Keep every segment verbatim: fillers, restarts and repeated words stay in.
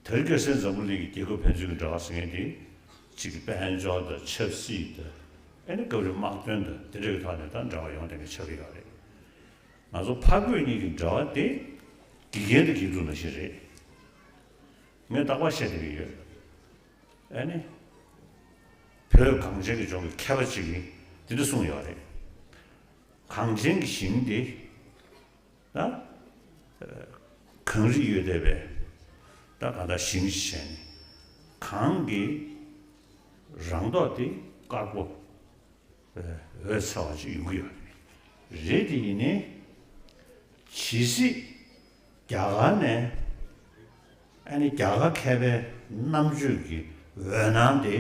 དེ་རིང་ཁ་སང་འཛམ་བུ་གླིང་གི་རྒྱལ་ཁབ་ཕན་ཚུན་གྱི་འབྲེལ་བ་ཟེར་མཁན་དེ་གཅིག་གི་དཔལ་འབྱོར་དང་ཆབ་སྲིད་དང་ཨ་ནི་སྐབས་རེ་དམག་དོན་དང་དེ་འདྲ་གི་ཐོག་ནས་ད་འབྲེལ་བ་ཡོང་བསྡད་མཁན་ཆགས་ཀྱི་ཡོད་རེད། ང་ཚོ་ཕ་རྒོད་གཉིས་ཀྱི་འབྲེལ་བ་དེ་དགེ་རྒན་དང་དགེ་ཕྲུག་ནང་བཞིན་རེད། ངས་རྟག་པར་བཤད་བསྡད་ཀྱི་ཡོད། ཨ་ནི། བོད་གངས་ཅན་གྱི་ལྗོངས་ཀྱི་མཁས་པ་ཅིག་གིས་འདི་འདྲ་གསུངས་ཡོད་རེད། གངས་ཅན་གྱི་ཞིང་འདི། ད། གངས་རི་ཡོད་བསྡད་པའི། ད་གང་ལྟར་ཞིང་ཞིག་བྱས་ནས། གངས་ཀྱི་རང་མདོག་དེ་དཀར་པོ། འོད་འཚེར་བ་ཅིག་ཡོང་གི་ཡོད་རེད། རེད་དེ་ཡིན་ནའི། ཇི་སྲིད་རྒྱ་གར་ནས་ཨ་ནི་རྒྱ་གར་མཁས་པའི་རྣམ་དཔྱོད་ཀྱི་འོད་སྣང་དེ་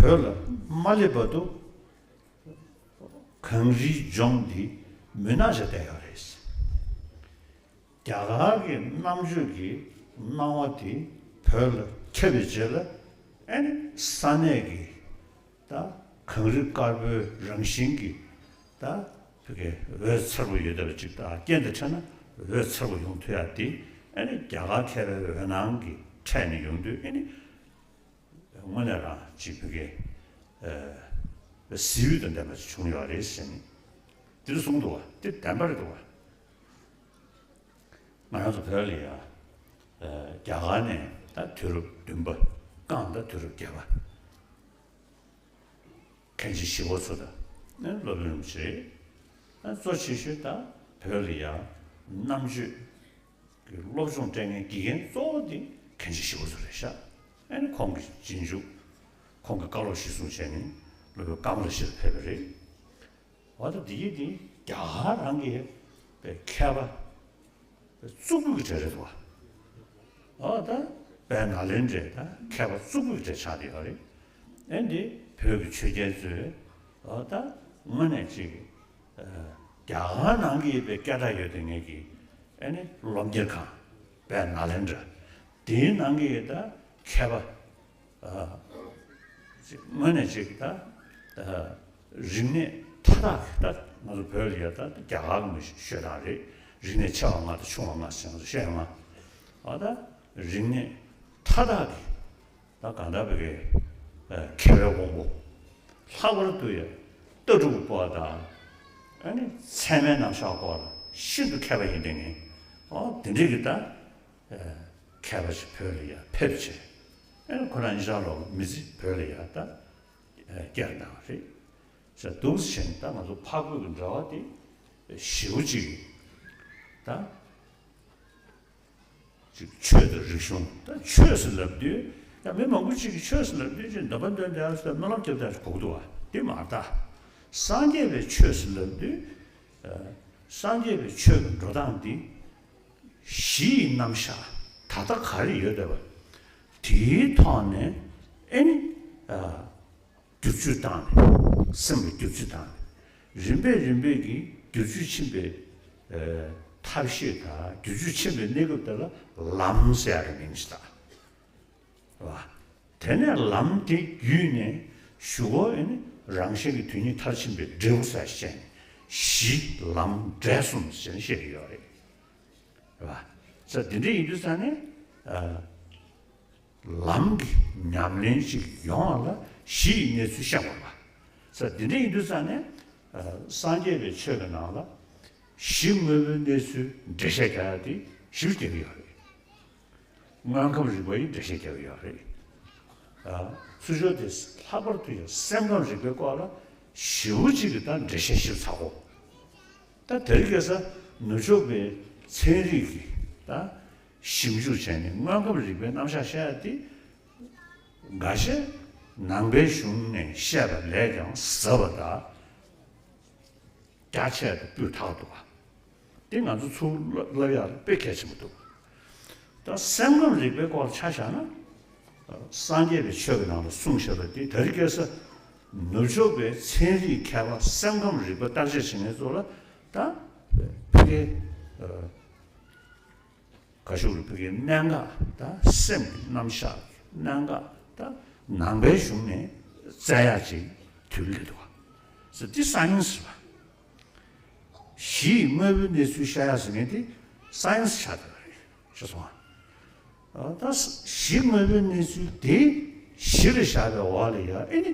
བོད་ལ་མ་སླེབས་བར་དུ་གངས་རིའི་ལྗོངས་འདི་མུན་ནག་ཆགས་བསྡད་ཡོད་རེད། རྒྱ་གར་གྱི་རྣམ་དཔྱོད་ཀྱི་སྣང་བ་དེ་བོད་ལ་ཁྱབ་པའི་རྗེས་ལ་ཨ་ནི་ས་གནས་ཀྱི་ད་གངས་རི་དཀར་པོའི་རང་བཞིན་གྱི་ད་བོད་ཀྱི་འོད་འཚེར་པོ་ཡོད་པ་ཅིག་ད་རྐྱེན་དང་འཕྲད་ན་འོད་འཚེར་པོ་ཡོང་ཐུབ་ཡ་དེ་ཨ་ནི་རྒྱ་གར་མཁས་པའི་འོད་སྣང་གི་འཕྲད་ནས་ཡོང་དུས་ཨ་ནི་དངོས་གནས་རང་ཅིག་བོད་ཀྱི་གཟི་འོད་དང་ལྡན་པ་ཅིག་བྱུང་ཡོད་རེད་ཟེར་ནས་འདི་འདྲ་གསུངས་འདུག་བ། དེ་བདེན་པ་རེད་འདུག་བ། ང་རང་ཚོ་བོད་ལ་ཡ། རྒྱ་གར་ནས་ད་དུས་རབས་བདུན་པ་བསྐྱངས། ད་དུས་རབས་བརྒྱད་པ། མཁན་ཆེན་ཞི་བ་འཚོ་དང་སློབ་དཔོན་རིན་པོ་ཆེ་རེད། གཙོ་ཆེ་ཤོས་ད་བོད་ལ་ཡ་རྣམ་དཔྱོད་ཀྱི་སློབ་སྦྱོང་སྤྲད་མཁན་དགེ་རྒན་གཙོ་བོ་དེ་མཁན་ཆེན་ཞི་བ་འཚོ་རེད་ཤག་ཨ་ནི་ཁོང་གི་རྗེས་འཇུག་ཁོང་གི་བཀའ་སློབ་གཞིར་བཟུང་བྱས་ནས་སློབ་དཔོན་ཀ་མ་ལ་ཤཱི་ལ་ཕེབས་པ་རེད། འོ་ད་འདི་ཡི་འདི་རྒྱ་གར་རང་གི་པའི་མཁས་པ་གཙུག་ཕུད་ཀྱི་གྲས་རེད་འདུག་བ། འོ་ད་དཔལ་ནཱ་ལེནྡྲའི་ད་མཁས་པ་གཙུག་ཕུད་ཀྱི་གྲས་ཆགས་བསྡད་ཡོད་རེད། ཨེ་འདི་བོད་ཀྱི་ཆོས་རྒྱལ་ཚོས་འོ་ད་དངོས་གནས་ཅིག་རྒྱ་གར་ནང་གི་པའི་སྐད་གྲགས་ཡོད་དེ་ངེད་ཀྱི་ཨེ་ནི་སློབ་གཉེར་ཁང་དཔལ་ནཱ་ལེནྡྲ་དེའི་ནང་གི་ད་མཁས་པ། ཨ། ཅིག་དངོས་གནས་ཅིག་ད། ཨ། རིག་གནས་མཐའ་དག་གི་ད་ང་ཚོ་བོད་ལ་ཡ་ད་རྒྱ་གར་གྱི་མི་ཤོད་སྟངས་རེད། རིག་གནས་ཆེ་བ་ལྔ་དང་ཆུང་བ་ལྔ་ཟེར་ང་ཚོ་བཤད་ཡོང་ང་། ཨ་ད་རིག་གནས་མཐའ་དག་གི་ད་གང་ལྟར་བོད་ཀྱི་ཨ་མཁས་པའི་དབང་པོ། ལྷག་པར་དུ་ཡ་ལྟ་གྲུབ་སྐོར་དང་། ཨ་ནི་ཚད་མའི་རྣམ་གཞག་སྐོར་ལ་ཤིན་ཏུ་མཁས་པ་ཡིན་དེ་ངས་ཨོ་དེ་འདྲས་ཀྱི་ད། མཁས་པ་ཞིག་བོད་ལ་ཡར་ཕེབས་བྱས། ཨེ་ཁོ་རང་ཉིད་ལོག་མི་ཚེ་བོད་ལ་ཡར་ད་བསྐྱལ་གནང་བ་རེད། ཟེར་འདུག་བྱས་ནས་ད་ང་ཚོ་ཕ་རྒོད་ཀྱི་འབྲེལ་བ་དེ་ཞེ་པོ་ཅིག་ད་ཅིག་ཆོས་དང་རིག་གཞུང་ད་ཆོས་ཟེར་ལབ་དུས་ཡང་མི་མང་པོ་ཅིག་གིས་ཆོས་ཟེར་ལབ་དུས་ཅིག་འདོན་པ་འདོན་བསྡད་ཡ་ཟེར་སྨོན་ལམ་རྒྱབ་བསྡད་ཡ་ཟེར་གོ་གི་འདུག་བ། དེ་མ་རེད་ད། སངས་རྒྱས་པའི་ཆོས་ཟེར་ལབ་དུས་སངས་རྒྱས་པའི་ཆོས་ཀྱི་འགྲོ་སྟངས་འདི། གཞི་ཡི་རྣམ་གཞག་ད་ལྟ་ག་རེ་ཡོད་བསྡད་པ། དེའི་ཐོག་ནས་ཨེ་ནི། བསྒྱུར་བཅོས་བཏང་ནས་སེམས་ལ་བསྒྱུར་བཅོས་བཏང་ནས་རིམ་པས་རིམ་པས་ཀྱིས་བསྒྱུར་བཅོས་ཕྱིན་པའི་ཐབས་ཤེས་དང་བསྒྱུར་བཅོས་ཕྱིན་པའི་གནས་སྐབས་དེ་ལ་ལམ་ཟེར་ཡག་གི་མིང་ཞིག་བཏགས། བ། དེ་ནས་ལམ་དེ་བརྒྱུད་ནས་གཞུག་གུ་ཨེ་ནི་རང་གཞན་གྱི་དོན་གཉིས་མཐར་ཕྱིན་པའི་འབྲས་བུ་ཟེར་བཤད་ནས་གཞི་ལམ་འབྲས་གསུམ་ཟེར་ནས་བཤད་ཀྱི་ཡོད་རེད། རེད་བ། ས་འདི་འདྲ་ཡིན་དུས་ཙང་ནས་ཨ། ལམ་གྱི་ཉམས་ལེན་ཞིག་ཡོང་བ་ལ་གཞི་ཡི་གནས་ཚུལ་ཤེས་དགོས་པ། ས་འདི་འདྲ་ཡིན་དུས་ཙང་ནས་ཨ། སངས་རྒྱས་པའི་ཆོས་ཀྱི་ནང་ལ་གཞི་དངོས་པོའི་གནས་ཚུལ་འགྲེལ་བཤད་རྒྱག་ཡ་དེ་ཞིབ་རྒྱག་གི་ཡོད་རེད། དངོས་ཁམས་རིག་པ་ཡི་འགྲེལ་བཤད་རྒྱག་གི་ཡོད་རེད། ཨ། ཚུར་ཕྱོགས་དེ་ལྷག་པར་དུ་ཡང་སེམས་ཁམས་རིག་པའི་སྐོར་ལ་ཞེ་པོ་ཅིག་གི་ད་འགྲེལ་བཤད་ཞིབ་ཚགས་པོ། ད་དེ་རིང་ཁ་སང་ནུབ་ཕྱོགས་པའི་ཚན་རིག་གི་ད་ཞིབ་འཇུག་བྱས་ནས་དངོས་ཁམས་རིག་པའི་རྣམ་གཞག་བཤད་ཡ་དེ་འགའ་ཤས་ནང་པའི་གཞུང་ནས་བཤད་པ་ལས་ཀྱང་ཟབ་པ་དང་། རྒྱ་ཆེ་དང་སྤུས་དག་འདུག་བ། དེ་ང་ཚོ་ཚུར་བསླབ་ཡག་དཔེ་གལ་ཆེན་པོ་འདུག་ད་སེམས་ཁམས་རིག་པའི་སྐོར་ཆ་བཞག་ན། སངས་རྒྱས་པའི་ཆོས་ཀྱི་ནང་ལ་གསུངས་བཞག་པ་དེ་དེ་རིང་ཁ་སང་ནུབ་ཕྱོགས་པའི་ཚན་རིག་མཁས་པ་སེམས་ཁམས་རིག་པ་བརྟག་དཔྱད་བྱེད་མཁན་ཚོ་ལ་ད་ཕ་གི་ག་ཤུག་རུ་ཕ་གི་གནད་འགག་ད་སེམས་ཀྱི་རྣམ་གཞག་གི་གནད་འགག་ད་ནང་པའི་གཞུང་ནས་བཙལ་ཡག་ཅིག་དུས་སླེབས་འདུག་བ། ཟེར་འདི་སའེན་སི་རེད་བ། གཞི་ཡི་དངོས་པོའི་གནས་ཚུལ་བཤད་ཡག་ཟེར་མཁན་དེ་སའེན་སི་ཆགས་བསྡད་པ་རེད། ཤེས་སོང་ང་། ད་གཞི་དངོས་པོའི་གནས་ཚུལ་དེ་གཞི་ལ་བཞག་པའི་འོག་ལ་ཡང་ཨེ་ནི་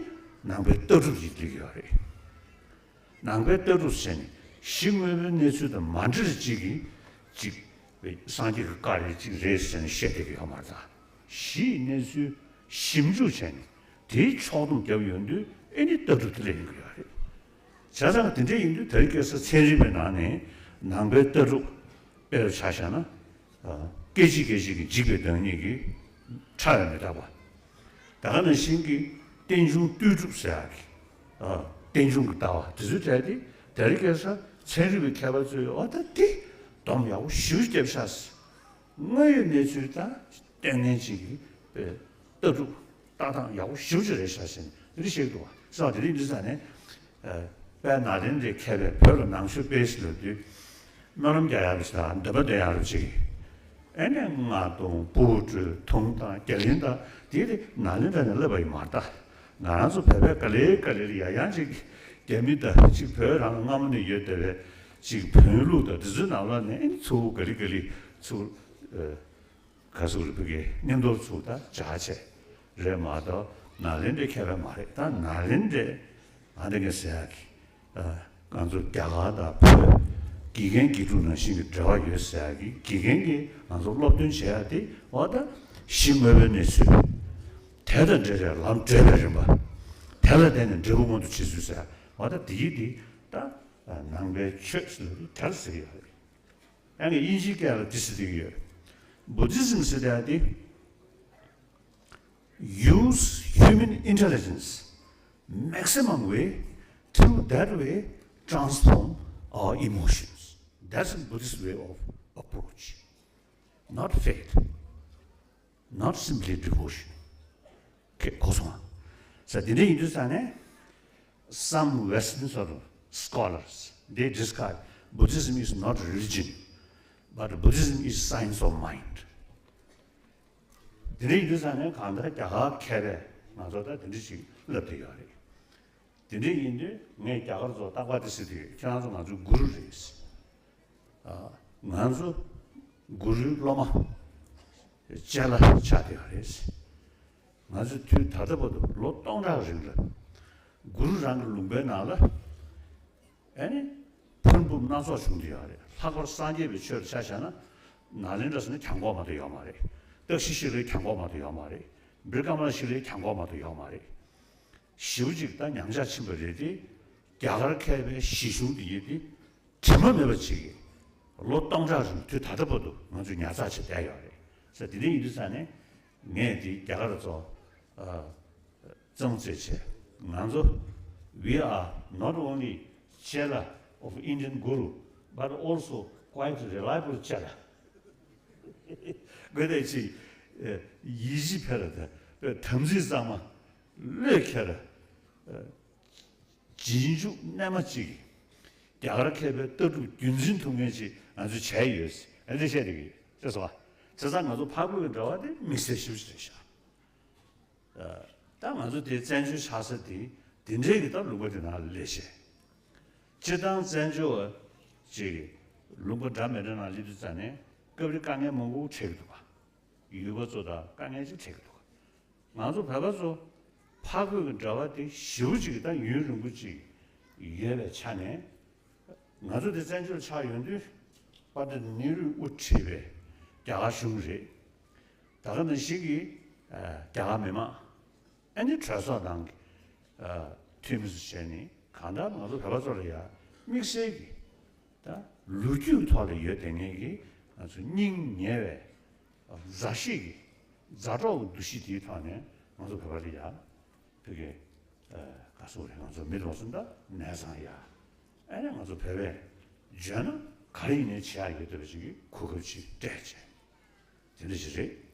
ནང་པའི་ལྟ་གྲུབ་ཅིག་སླེབས་ཡོད་རེད། ནང་པའི་ལྟ་གྲུབ་བྱས་ནས་གཞི་དངོས་པོའི་གནས་ཚུལ་དང་མ་འདྲ་ཅིག་གིས་ཅིག་སངས་རྒྱས་ཀྱི་བཀའ་རེད་ཅིག་རེད་ཟེར་ནས་བཤད་བསྡད་ཀྱི་ཡོད་མ་རེད། ད་གཞིའི་གནས་ཚུལ་ཞིབ་འཇུག་བྱས་ནས་དེའི་ཕྱོགས་བསྡོམས་བརྒྱབ་ཡོང་དུས་ཨེ་ནི་ལྟ་གྲུབ་དེ་ལ་ཡོང་གི་ཡོད་རེད། བྱས་ཙང་དེ་འདྲ་ཡིན་དུས་དེ་རིང་ཁ་སང་ཚན་རིག་པའི་ནང་ནས་ནང་པའི་ལྟ་གྲུབ་དཔེར་ཆ་བཞག་ན། སྐད་ཅིག་སྐད་ཅིག་གིས་འཇིག་པའི་བདག་ཉིད་ཀྱི་ཕྲ་བའི་མི་རྟག་པ། ད་ག་ནང་བཞིན་གྱི་རྟེན་འབྱུང་ལྟོས་གྲུབ་ཟེར་ཡག་གི་རྟེན་འབྱུང་གི་ལྟ་བ་དེ་ཚོའི་གྲས་དེ་དེ་རིང་ཁ་སང་ཚན་རིག་པའི་མཁས་པ་ཚོས་འོ་ད་དེ་སྡོམ་ཡག་པོ་ཞེ་པོ་བརྒྱབ་ཤག་དངོས་ཡོད་གནས་ཚུལ་དང་ལྟས་ངན་ཅིག་གི་ལྟ་གྲུབ་ལྟ་སྟངས་ཡག་པོ་ཞེ་པོ་ཅིག་རེད་ཤག་ཟེར་ནས་དེ་འདྲ་བཤད་ཀྱི་འདུག་བ། སོ་དེ་རིང་འདི་ས་ནས་དཔལ་ནཱ་ལེནྡྲའི་མཁས་པས་བོད་ལ་ནང་ཆོས་སྤེལ་ཟེར་ལབ་དུས་སྨོན་ལམ་རྒྱག་ཡག་རེད་ཟེར་འདོན་པ་འདོན་ཡག་རེད་ཅིག་ཨེ་ནས་རྔ་སྟོང་སྤུ་གྲོས་ཐུང་དང་རྒྱ་གླིང་དང་དེ་དེ་ནཱ་ལེནྡྲ་ནས་སླེབས་པ་ཡིན་མ་རེད་ད། ང་རང་ཚོ་བོད་པའི་ག་ལེ་ག་ལེ་ལ་ཡང་ཡང་ཅིག་རྒྱ་མི་དང་ཅིག་བོད་རང་ལ་སྔ་མོ་ནས་ཡོད་བསྡད་པའི་ཅིག་བོན་ལུགས་དང་དེ་ཚོའི་ནང་ལ་ནས་ཨེ་ནི་ཚུར་ག་ལེ་ག་ལེ་ཚུར། ག་ཟེར་རེད། བོད་ཀྱི་བསྙེན་རྫོགས་ཚུགས་ད་བྱ་བྱས་རེད་མ་གཏོགས་ནཱ་ལེནྡྲའི་མཁས་པ་མ་རེད། ད་ནཱ་ལེནྡྲའི་ཨ་འདི་ག་ཟེར་ཡག་གི་ང་ཚོ་རྒྱ་གར་དང་བོད་དགེ་རྒན་དགེ་ཕྲུག་ནང་བཞིན་གྱི་འབྲེལ་བ་ཡོད་ཟེར་ཡག་གི་དགེ་རྒན་གྱིས་ང་ཚོ་སློབ་སྟོན་བྱེད་ཡག་དེ་འོ་ད་གཞི་དངོས་པོའི་གནས་ཚུལ་དེ་དང་འབྲེལ་བའི་ལམ་འབྲས་པའི་རིམ་པ་དེ་ལ་བརྟེན་ནས་འབྲས་བུ་མངོན་དུ་བྱེད་ཚུལ་ཟེར་འོ་ད་དེ་ཡིག་དེ་ད་ནང་པའི་ཆོས་ཟེར་དེ་ལ་ཟེར་གྱི་ཡོད་རེད། ཡང་ན་དབྱིན་ཇིའི་སྐད་ལ་འདི་ཟེར་གྱི་ཡོད། Buddhism ཟེར་ཡག་དེ། Use human intelligence, maximum way, through that way, transform our emotions. That's a Buddhist way of approach. Not faith. Not simply devotion. གོ་སོང་ང་། ས་དེ་འདྲ་ཡིན་དུས་ས་ནས། Some Western sort of scholars, they describe Buddhism is not religion, but Buddhism is science of mind. དེ་འདྲ་ཡིན་དུས་ས་ནས་གང་ལྟར་རྒྱ་གར་མཁས་པས་ང་ཚོ་ད་དེ་འདྲ་ཞིག་ལབ་བསྡད་ཡོད་རེད། དེ་འདྲ་ཡིན་དུས་ངས་རྒྱ་གར་ཚོ་རྟག་པར་དེ་ཟེར་གྱི་ཡོད། ཁྱེད་རང་ཚོ་ང་ཚོའི་གུ་རུ་རེད། ང་ཚོ་གུ་རུའི་སློབ་མ། ཅ་ལག་ཆགས་བསྡད་ཡོད་རེད། ང་ཚོས་དུས་ད་ལྟ་བར་དུ་ལོ་སྟོང་ཕྲག་རིང་ལ་གུ་རུ་རང་གི་ལུང་པའི་ནང་ལ་ཨེ་ནི་ཕུར་འབུམ་སྣ་ཚོགས་བྱུང་བསྡད་ཡོད་རེད། ལྷག་པར་སངས་རྒྱས་པའི་ཆོས་ལ་ཆ་བཞག་ན་ནཱ་ལེནྡྲ་ཟེར་ན་གྱང་གོག་མ་གཏོགས་ཡོད་མ་རེད། ཏཀ་ཤི་ཤི་ལའི་གྱང་གོག་མ་གཏོགས་ཡོད་མ་རེད། བི་ཀྲ་མ་ལ་ཤི་ལའི་གྱང་གོག་མ་གཏོགས་ཡོད་མ་རེད། ཞེ་པོ་ཅིག་ད་ཉམས་ཆག་ཕྱིན་པ་རེད་དེ། རྒྱ་གར་མཁས་པའི་གཞི་གཞུང་འདི་ཡིན་ཏེ། དྲི་མ་མེད་པ་ཅིག་གིས་ལོ་སྟོང་ཕྲག་རིང་དུས་ད་ལྟ་བར་དུ་ང་ཚོས་ཉར་ཚགས་བྱས་བསྡད་ཡོད་རེད། ས་དེ་འདྲ་ཡིན་དུས་ས་ནས་ངས་འདི་རྒྱ་གར་ཚོ་བཙན་བཙན་བྱས་ང་ཚོ། We are not only chela of Indian guru, but also quite reliable chela. དགོས་དེ་ཅིག་ཡིད་ཆེས་འཕེར་ལ་དེ་དམ་ཚིག་གཙང་མ་བློས་འཁེལ་ལ། རྗེས་འཇུག་རྣལ་མ་གཅིག་གིས་རྒྱ་གར་མཁས་པའི་ལྟ་གྲུབ་རྒྱུན་འཛིན་ཐུབ་མཁན་ཅིག་ང་ཚོས་བྱས་ཡོད་ཟེར་ཨ་འདི་བཤད་བསྡད་ཀྱི་ཡོད་ཟེར་སོང་བ། བྱས་ཙང་ང་ཚོ་འཕགས་བོད་ཀྱི་འབྲེལ་བ་དེ་དམིགས་བསལ་ཞེ་པོ་ཅིག་རེད་ཤག་ད་ང་ཚོ་དེ་བཙན་བྱོལ་ཆགས་ས་དེ་དེ་འདྲའི་གི་ད་ལུང་པ་དེ་ནང་ལ་སླེབས་བྱས། སྤྱིར་བཏང་བཙན་བྱོལ་བ་ཅིག་ལུང་པ་འདྲ་མི་འདྲ་ནང་སླེབས་དུས་ཙ་ནས་སྐབས་རེ་དཀའ་ངལ་མང་པོ་འཕྲད་ཀྱི་འདུག་ག་ཡུལ་པ་ཚོ་དང་དཀའ་ངལ་ཅིག་འཕྲད་ཀྱི་འདུག་ག་ང་ཚོ་བོད་པ་ཚོ་འཕགས་བོད་ཀྱི་འབྲེལ་བ་དེ་ཞེ་པོ་ཅིག་ད་ཡུན་རིང་པོ་ཅིག་ཡོད་པའི་ཆ་ནས། ང་ཚོ་དེ་བཙན་བྱོལ་ཆགས་ཡོང་དུས་དཔལ་ལྡན་ནེ་རུས་དབུ་ཁྲིད་པའི་རྒྱ་གར་གཞུང་རེད། ད་ག་ནང་བཞིན་གྱི་རྒྱ་གར་མི་མང་ཨ་ནི་གྲོས་ཚོགས་ནང་གི་འཐུས་མི་ཚོ་བྱས་ནས་གང་ལྟར་ང་ཚོ་བོད་པ་ཚོ་ལ་ཡང་དམིགས་བསལ་གྱི་ད་ལོ་རྒྱུས་ཐོག་ལ་ཡོད་བསྡད་མཁན་གྱི་ང་ཚོ་སྙིང་ཉེ་བའི་མཛའ་བཤེས་ཀྱི་མཛའ་གྲོགས་ཀྱི་འདུ་ཤེས་དེའི་ཐོག་ནས་ང་ཚོ་བོད་པ་ལ་ཡང་བོད་ཀྱི་ག་སོགས་རེད། ང་ཚོ་མི་རོགས་སུ་འདྲ་ནས་བཟང་ཡ་ཨ་ནི་ང་ཚོ་བོད་པས་བརྗོད་ན་ག་རེ་ཡིན་ནའི་བྱེད་ཡག་ཡོད་བསྡད་པ་ཅིག་གི་གོ་སྐབས་ཅིག་སྤྲད་བྱས། དེ་འདྲ་ཞིག་རེད།